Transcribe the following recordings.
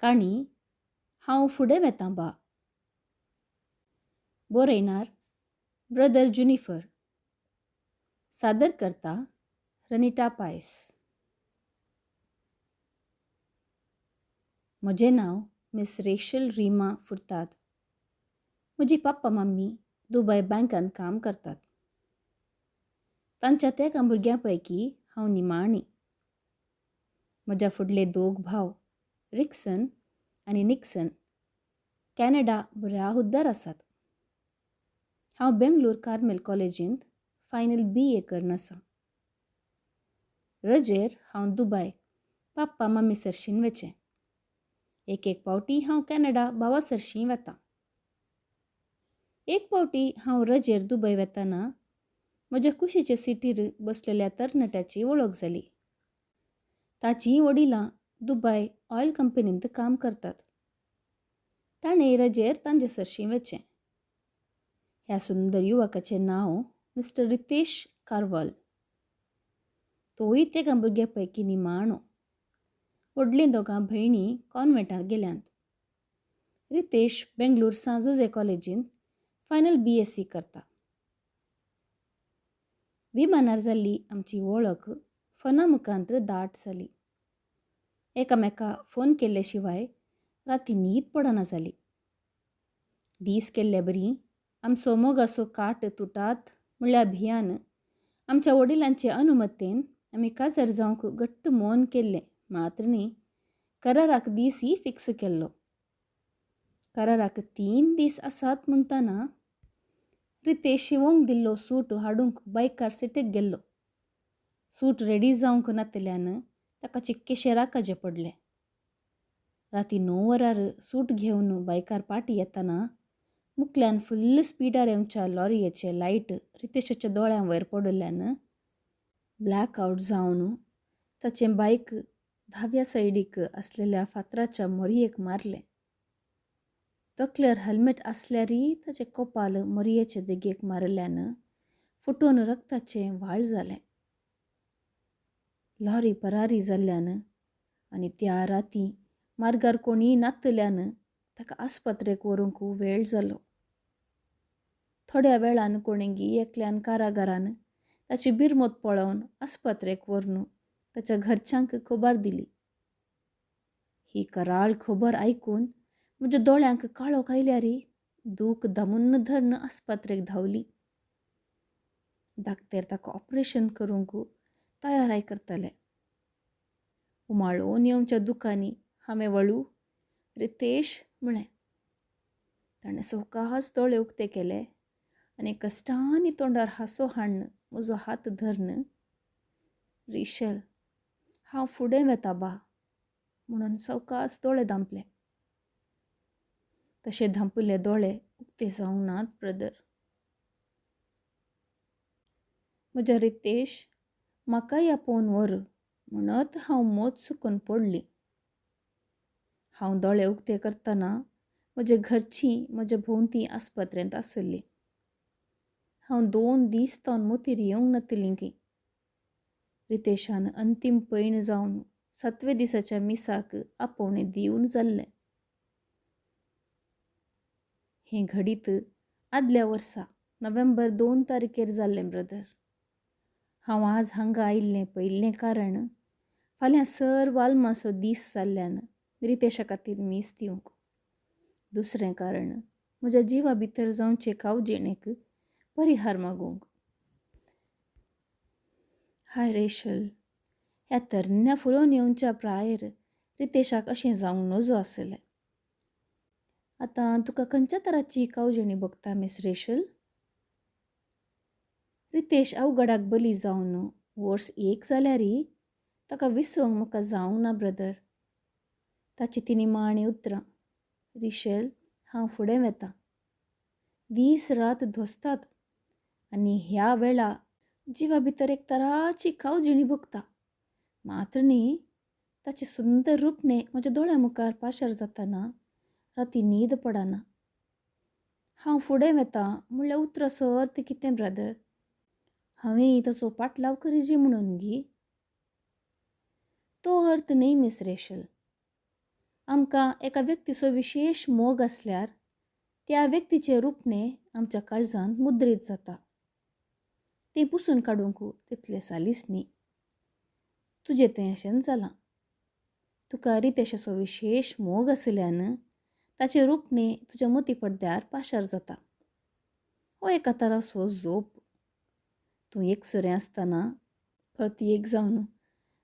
काणी हांव फुडें वेतां बा. बरयणार ब्रदर जुनिफर. सादर करता रनिटा पायस. म्हजें नांव मिस रेशल रिमा फुर्ताद. म्हजी पप्पा मम्मी दुबय बँकांत काम करतात. तांच्या तेगां भुरग्यां पैकी हांव निमाणी. म्हज्या फुडले दोग भाव रिक्सन आनी निक्सन कॅनडा बऱ्या हुद्दार आसात. हांव बेंगलोर कार्मेल कॉलेजींत फायनल बी ए करून आसा. रजेर हांव दुबय पप्पा मम्मी सरशीन वचें. एक एक पावटी हांव कॅनडा भावा सरशीं वता. एक पावटी हांव रजेर दुबय वेताना म्हज्या कुशीचे सिटीर बसलेल्या तरणाट्याची वळख जाली. ताचीं वडिलां दुबय ऑयल कंपनींत काम करतात. ताणें रजेर तांचे सरशीं वचें. ह्या सुंदर युवकाचें नांव मिस्टर रितेश कारवाल. तोय तेगां भुरग्यां पैकी निमाणो. व्हडलीं दोगां भयणी कॉन्वेंटांत गेल्यांत. रितेश बेंगलोर सांत जुझे कॉलेजींत फायनल बी एस सी करता. विमानार जाल्ली आमची वळख फोना मुखांत्र दाट जाली. एकामेका फोन केल्ले शिवाय राती न्हीद पडना जाली. दीस केल्ले बरी आमचो मोगाचो काट तुटात म्हणल्या भियान आमच्या वडिलांचे अनुमतेन आमी काजार जावंक घट्ट मोन केल्लें. मात्र न्ही, कराराक दीसय फिक्स केल्लो. कराराक 3 दीस आसात म्हणटना रितेश शिवोंक दिल्लो सूट हाडूंक बायकार सिटीक गेल्लो. सूट रेडी जावंक नातल्यान ताका चिक्केशें राखाचें पडलें. राती 9 वरार सूट घेवन बायकार पाटी येतना मुकल्यान फुल्ल स्पिडार येवच्या लॉरयेचे लायट रितेशाच्या दोळ्यां वयर पडिल्ल्यान ब्लॅक आवट जावन ताचें बायक धाव्या सायडीक आसलेल्या फातराच्या मोरयेक मारलें. तकलेर हेल्मेट आसल्यारय ताचें कपाल मोरयेचे देगेक मारिल्ल्यान फुटून रक्ताचें व्हाळ जालें. लॉरी परारी जाल्ल्यान आनी त्या राती मार्गार कोणीय नातल्यान ताका आस्पत्रेक व्हरूंक वेळ जालो. थोड्या वेळान कोणेगी एकल्यान कारागारान ताची बिरमत पळोवन आस्पत्रेक व्हरून ताच्या घरच्यांक खबर दिली. ही कराळ खबर आयकून म्हज्या दोळ्यांक काळोख आयल्यारी दूख दामून धरून आस्पत्रेक धांवली. डाक्टर ताका ऑपरेशन करूंक तयाराय करताले. उमाळून येवच्या दुखांनी हांवें वळू रितेश म्हळें. ताणें सवकास दोळे उक्ते केले आनी कश्टांनी तोंडार हांसो हाडून म्हजो हात धरून रिशल हांव फुडें वेता बा म्हणून सवकास दोळे धांपले. तशे धांपिल्ले दोळे उक्ते जावंक नात ब्रदर. म्हज्या रितेश म्हाकाय आपोवन व्हर म्हणत हांव मोत सुकून पडली. हांव दोळे उक्ते करतना म्हजे घरचीं म्हज्या भोंवती आस्पत्रेंत आसली. हांव 2 दीस तावन मोतीर येवंक नातली की रितेशान अंतीम पयण जावन 7व्या दिसाच्या मिसाक आपोवणें दिवन जाल्लें. हें घडीत आदल्या वर्सा नोव्हेंबर 2 तारखेर जाल्लें ब्रदर. हांव आज हांगा आयिल्लें पयलें कारण फाल्यां सर्व आल्माचो दीस जाल्ल्यान रितेशा खातीर मीस दिवंक. दुसरें कारण म्हज्या जिवा भितर जावचे कावजेणेक परिहार मागूंक. हाय रेशल, ह्या तरण्या फुलोवन येवच्या प्रायर रितेशाक अशें जावंक नजो आसलें. आतां तुका खंयच्या तराची कावजेणी भोगता मिस रेशल? रितेश अवघडाक बली जावन वर्स 1 जाल्यारय ताका विसरूंक म्हाका जावंक ना ब्रदर. ताची ती निमाणी उतरां, रिशल हांव फुडें वेतां. दीस रात धोसतात आनी ह्या वेळा जिवा भितर एक तराची कावजेणी भोगता. मात्र न्ही, ताचें सुंदर रुपणें म्हज्या दोळ्यां मुखार पाशार जाताना राती न्हीद पडना. हांव फुडें वेतां म्हणल्यार उतराचो अर्थ कितें ब्रदर? हांवें ताचो पाटलाव करिजी म्हणून गी? तो अर्थ न्ही मिस रेशल. आमकां एका व्यक्तीचो विशेश मोग आसल्यार त्या व्यक्तीचें रुपणें आमच्या काळजांत मुद्रीत जाता. तें पुसून काडूंक तितलें सालीस न्ही. तुजें तें अशेंच जालां. तुका रितेशाचो विशेश मोग आशिल्ल्यान ताचें रुपणें तुज्या मती पड्ड्यार पाशार जाता. हो एका तराचो जोप. तूं एकसुरें आसतना परत एक जावन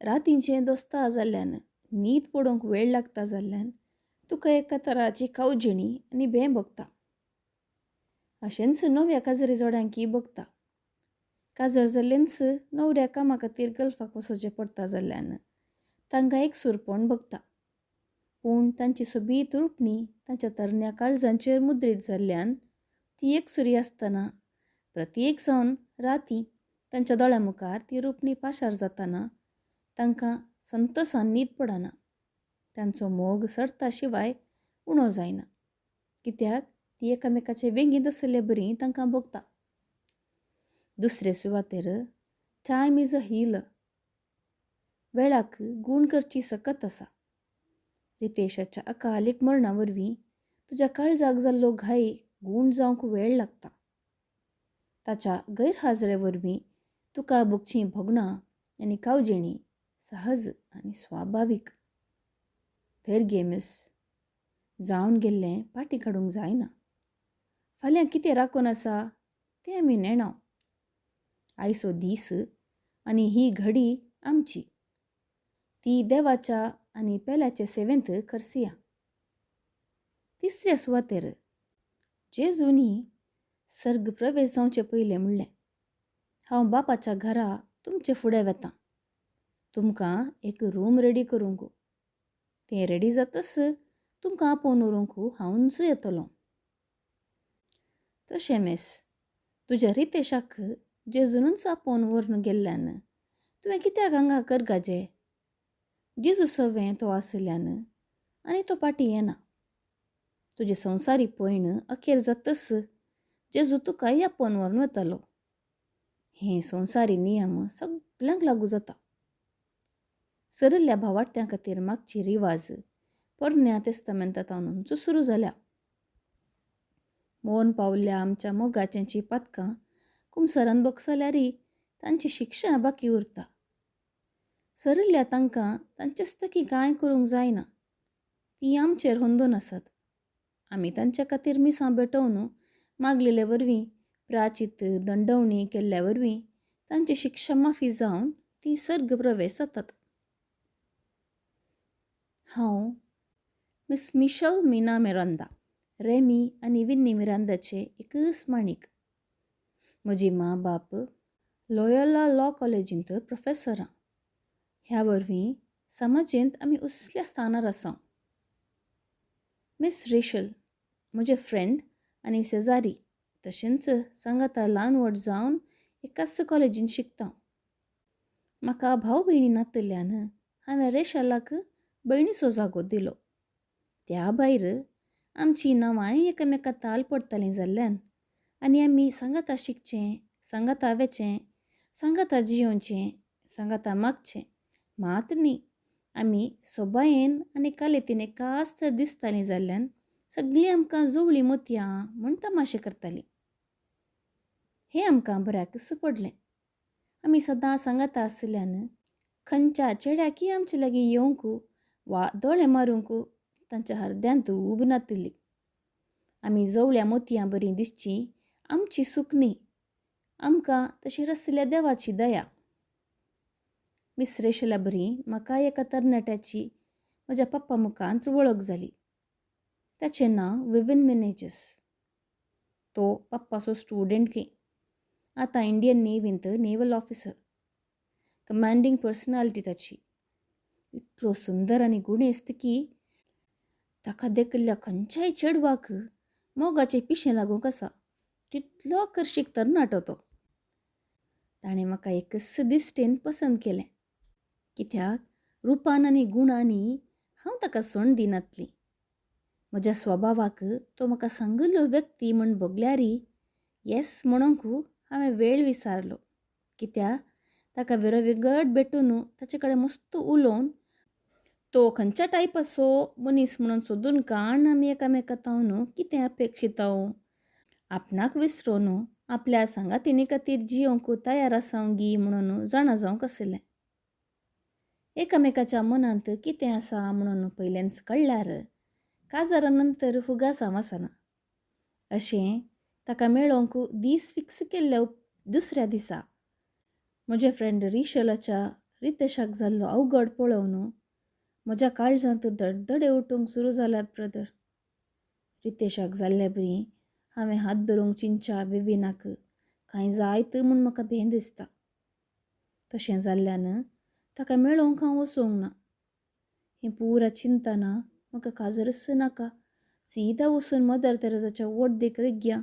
रातींचें दोस्ता जाल्ल्यान न्हीद पडोवंक वेळ लागता जाल्ल्यान तुका एका तराची कावजेणी आनी भें भोगता. अशेंच नव्या काजरी जोड्यांकय भोगता. काजर जाल्लेंच न्हवऱ्या कामा खातीर गल्फाक वचचें पडटा जाल्ल्यान तांकां एकसुरपण भोगता. पूण तांची सोबीत रुपणी तांच्या तरण्या काळजांचेर मुद्रीत जाल्ल्यान ती एकसुरी आसतना प्रत्येक जावन राती तांच्या दोळ्यां मुखार ती रुपणी पाशार जाताना तांकां संतोसान न्हीद पडना. तांचो मोग सरता शिवाय उणो जायना, कित्याक ती एकामेकाचे वेंगेंत आशिल्ले बरी तांकां भोगता. दुसरे सुवातेर टायम is a healer. वेळाक गूण करची सकत आसा. रितेशाच्या अकालीक मरणा वरवीं तुज्या काळजाक जाल्लो घाय गूण जावंक वेळ लागता. ताच्या गैरहाजरे वरवीं तुका भोगचीं भोगणां आनी कावजेणी सहज आनी स्वाभावीक. थेर गेमीस जावन गेल्लें पाटी काडूंक जायना. फाल्यां कितें राखून आसा तें आमी नेणाव. आयचो दीस आनी ही घडी आमची, ती देवाच्या आनी पेल्याचे सेवेंत खर्सिया. तिसऱ्या सुवातेर जेजूनी सर्ग प्रवेश जावचे पयलें म्हणलें, हांव बापाच्या घरा तुमचे फुडें वेतां, तुमकां एक रूम रेडी करूंक. तें रेडी जातच तुमकां आपोवन व्हरूंक हांवूच येतलो. तशें मिस, तुज्या रितेशाक जेजूनच आपोवन व्हरून गेल्ल्यान तुवें कित्याक हांगा करगाजे? जेजू सवें तो आशिल्ल्यान आनी तो पाटी येना. तुजें संवसारी पयण अखेर जातच जेजू तुकाय आपोवन व्हरून वतालो. हे संवसारी नियम सगल्यांक लागू जाता. सरिल्ल्या भावाड्त्यां खातीर मागची रिवाज पोरण्या तेस्तामेंतांतूच सुरू जाल्या. मोन पावल्ल्या आमच्या मोगाच्यांची पातकां कुमसरान भोगसल्यारय तांची शिक्षा बाकी उरता. सरिल्ल्या तांकां तांचेच तकी कांय करूंक जायना. ती आमचेर होंदून आसात. आमी तांच्या खातीर मिसां भेटोवन मागलेले वरवीं प्राचीत दंडवणी केल्ल्या वरवीं तांची शिक्षा माफी जावन ती सर्ग प्रवेश जातात. हांव मिस मिशल मीना मिरांदा, रेमी आनी विन्नी मिरांदाचे एकच माणीक. म्हजी माँ बाप लोयोला लॉ कॉलेजींत प्रोफेसरां. ह्या वरवीं समाजेंत आमी उसल्या स्थानार आसा. मिस रेशल म्हजें फ्रेंड आनी शेजारी, तशेंच सांगाता ल्हान व्हड जावन एकाच कॉलेजींत शिकता. म्हाका भाव भयणी नातिल्ल्यान हांवें रेशलाक भयणीचो जागो दिलो. त्या भायर आमचीं नांवांय एकामेका ताल पडटालीं जाल्ल्यान आनी आमी सांगाता शिकचें, सांगाता वेचें, सांगाता जियोवचें, सांगाता मागचें मात न्ही, आमी सोबायेन आनी कालेतीन एकाच तर दिसतालीं जाल्ल्यान सगळीं आमकां जुवळीं मोतयां म्हूण तमाशे करतालीं. हें आमकां बऱ्याकच पडलें. आमी सदां सांगाता आशिल्ल्यान खंयच्या चेड्याकय आमचे लागीं येवंक वा दोळे मारूंक तांच्या हरद्यांत ऊब नातिल्ली. आमी जोवळ्या मोतयां बरीं दिसचीं आमची सूख न्ही, आमकां तशी रसल्या देवाची दया. मिस रेशला बरी म्हाका एका तरणाट्याची म्हज्या पप्पा मुखांत वळख जाली. ताचें नांव विवीन मिनेजस. तो पप्पाचो स्टुडंट की आतां इंडियन नेवींत नेवल ऑफिसर. कमांडींग पर्सनालिटी ताची. इतलो सुंदर आनी गुणेस्त की ताका देखिल्ल्या खंयच्याय चेडवाक मोगाचें पिशें लागूंक आसा तितलो आकर्शीक तरणाटो तो. ताणें म्हाका एकच दिश्टीन पसंत केलें, कित्याक रुपान आनी गुणांनी हांव ताका सोण दिनातली. म्हज्या स्वभावाक तो म्हाका सांगिल्लो व्यक्ती म्हूण भोगल्यारय येस म्हणूंक हांवें वेळ विसारलो, कित्याक ताका वेरो विगट भेटून ताचे कडेन मस्त उलोवन तो खंयच्या टायपाचो मनीस म्हणून सोदून काडून आमी एकामेका तावन कितें अपेक्षिताव, आपणाक विसरून आपल्या सांगातिणी खातीर जियोंक तयार आसावंगी म्हणून जाणा जावंक आशिल्लें. एकामेकाच्या मनांत कितें आसा म्हणून पयल्यानच कळ्ळ्यार काजारा नंतर फुगासांव आसना. अशें ताका मेळोवंक दीस फिक्स केल्ल्या दुसऱ्या दिसा म्हज्या फ्रेंड रिशलाच्या रितेशाक जाल्लो अवघड पळोवन म्हज्या काळजांत धडधडे उठूंक सुरू जाल्यात ब्रदर. रितेशाक जाल्ल्या बरी हांवें हात धरूंक चिंतच्या विविनाक कांय जायत म्हूण म्हाका भें दिसता. तशें जाल्ल्यान ताका मेळोवंक हांव वचूंक ना. हें पुरा चिंतना म्हाका काजरच नाका, सीधा वचून मदर तेरेजाच्या वड्डेक रिग्या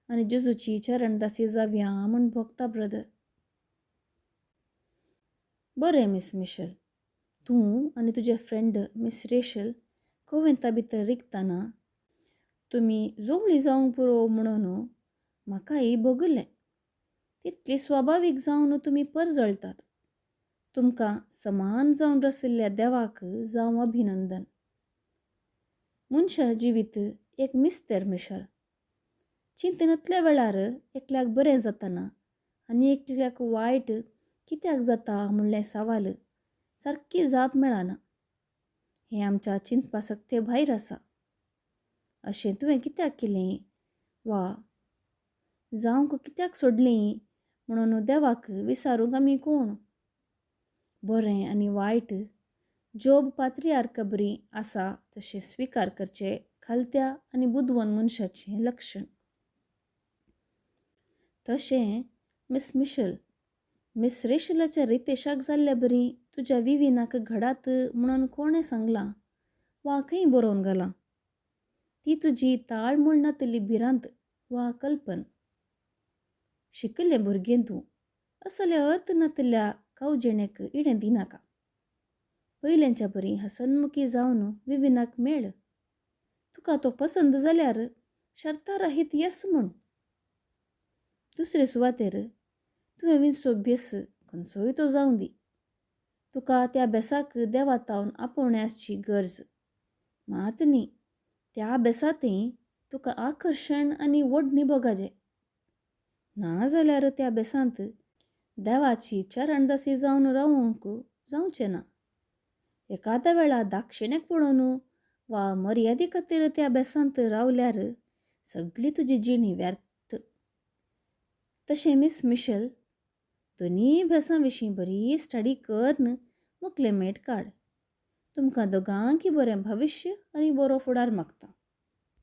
आनी जेजूची चरणदासी जावया म्हूण भोगता ब्रदर. बरें मिस मिशेल, तूं आनी तुजें फ्रेंड मिस रेशल कोवेंता भितर रिगतना तुमी जोवळी जावंक पुरो म्हणून म्हाकाय भोगलें. तितली स्वाभावीक जावन तुमी परजळटात. तुमकां समान जावन रसिल्ल्या देवाक जावं अभिनंदन. मनशा जिवीत एक मिस्तेर मिशल. चिंतनातल्या वेळार एकल्याक बरें जाताना आनी एकल्याक वायट कित्याक जाता म्हणलें सवाल सारकी जाप मेळना. हें आमच्या चिंतपा सक्ते भायर आसा. अशें तुवें कित्याक केलें वा जावंक कित्याक सोडलें म्हणून देवाक विसारूंक आमी कोण? बरें आनी वायट जोब पात्रियार्का बरी आसा तशें स्विकार करचें खालत्या आनी बुदवंत मनशाचें लक्षण. तशें मिस मिशल, मिस रेशलाच्या रितेशाक जाल्ल्या बरी तुज्या विविनाक घडात म्हणून कोणें सांगलां वा खंय बरोवन घालां? ती तुजी ताळमूळ नातली भिरांत वा कल्पन. शिकल्लें भुरगें तूं, असले अर्थ नातल्या कावजेणेक इणें दिनाका. पयल्यांच्या बरी हसनमुखी जावन विविनाक मेळ. तुका तो पसंद जाल्यार शर्ता राहीत येस म्हूण. दुसरे सुवातेर तुवें विंचो भेस खंयचोय तो जावं दी, तुका त्या बेसाक देवातावन आपोवणें आसची गरज मात न्ही. त्या बेसांतय तुका आकर्शण आनी ओडणी भोगाजे, ना जाल्यार त्या बेसांत देवाची चरणदासी जावन रावंक जावचें ना. एकाद्या वेळा दाक्षिणेक पळोवन वा मर्यादी खातीर त्या बेसांत रावल्यार सगळी तुजी जिणी व्यर्थ. तशें मिस मिशेल, दोनूय भेसां विशीं बरी स्टडी करून मुखलें मेट काड. तुमकां दोगांकय बरें भविश्य आनी बरो फुडार मागता.